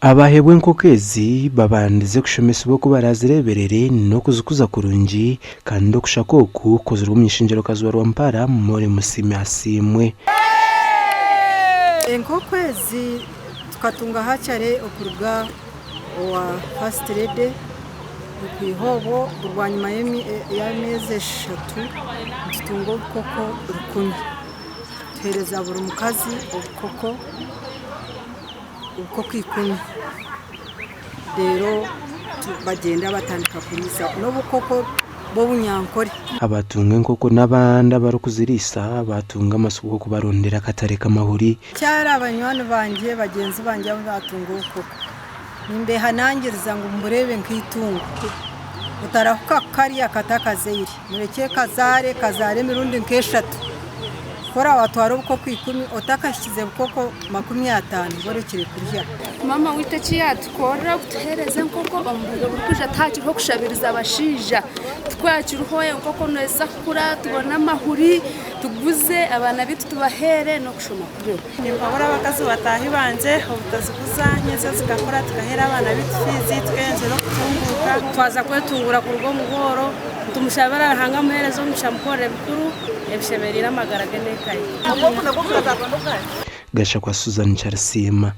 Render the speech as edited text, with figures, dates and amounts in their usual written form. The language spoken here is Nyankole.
Abaheebwa enkoko ezi babandize kushomesibwa oku barazireeberere n'okuzikuza kurungi kandi okushaka oku kukozirwe omuny'eishengyerokazi wa Rwampara, Molly Musiime Asiimwe. Enkoko ezi tukatunga hatchery okuruga owa First Lady okwiha obwo buri bwanyima y'ameezi eshatu nitutunga obukoko rukumi. Tuheereza buri mukazi obukoko obukoko ikumi reero bagyenda batandika kuriisa n'obukoko bw'obunyankore. Abatunga enkoko n'abandi abarikuziriisa baatunga amatsiko g'okubarondera akatare k'amahuri. Kyara banywani bangye, bagyenzi bangye abu baatunga obukoko, nimbeehanangiriza ngu mubureebe nk'eitungo. Otarahuka kukarya katakazaire. Murekye kazaare, kazaare emirundi nk'eshatu. Ku oraabe watwara obukoko ikumi, otakahikize bukoko 50 obe orekire kurya. Maama waitu eki yaatukorera kutuheereza enkoko omu bwire oburikwija tihakiriho kushabiriza abashaija. Tikwakiriho enkoko neeza kukura tubone amahuri tuguze abaana baitu tubaheere n'okushoma kubeho. Nimpabura abakazi bataahi bangye obutaziguza nyentsya zikakura tukaheera abaana baitu fiizi tukeyongyera okutunguuka. Twaza kwetunguura kuruga omu bworo, nitumushabira Ruhanga amuheereze omugisha amukorere bikuru ebishemereire amagara ge n'eka ye. Gashakwa Susan Kyarisiima.